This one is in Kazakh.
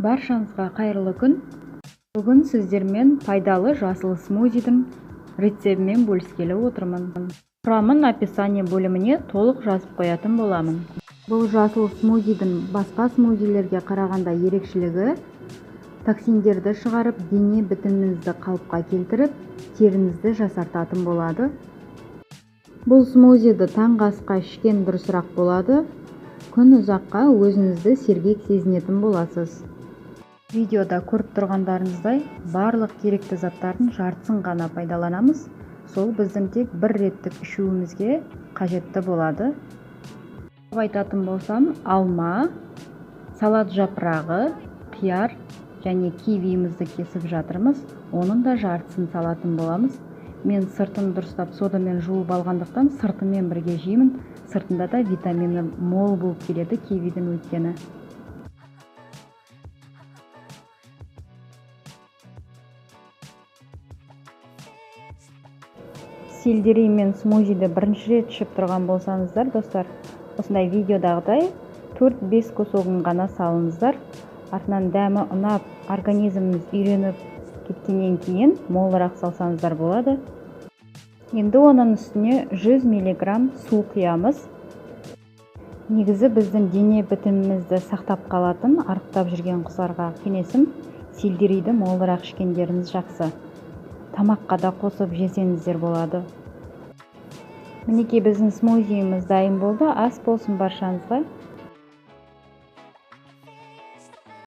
Баршаңызға қайырлы күн. Бүгін сіздермен пайдалы жасыл смузидің рецебімен бөліскелі отырмын. Құрамын описание бөліміне толық жазып қоятын боламын. Бұл жасыл смузидің басқа смузилерге қарағанда ерекшелігі токсиндерді шығарып, дене бітіміңізді қалыпқа келтіріп, теріңізді жасартатын болады. Бұл смузиді таңғы асқа ішкен дұрысырақ болады. Күн ұзаққа өзіңізді сергек сезінетін боласыз. Видеода көріп тұрғандарыңыздай, барлық керекті заттардың жартысын ғана пайдаланамыз. Сол біздің тек бір реттік ішуімізге қажетті болады. Айтатын болсам, алма, салат жапырағы, қияр және кивиімізді кесіп жатырмыз. Оның да жартысын салатын боламыз. Мен сыртын дұрыстап содамен жуып алғандықтан сыртымен бірге жеймін. Сыртында да витамині мол болып келеді кивидің өйткені. Сельдерей мен смузиді бірінші рет ішіп тұрған болсаңыздар, достар, осындай видеодағыдай 4-5 кусогын ғана салыңыздар. Артынан дәмі ұнап, организміңіз үйреніп кеткеннен кейін молырақ салсаңыздар болады. Енді оның үстіне 100 миллиграмм су құямыз. Негізі біздің дене бітімімізді сақтап қалатын, арықтап жүрген қыздарға кеңесім, сельдерейді молырақ ішкендеріңіз жақсы. Тамаққа да қосып жесеңіздер болады. Мінекей біздің смузиіміз дайын болды. Ас болсын баршаңызға.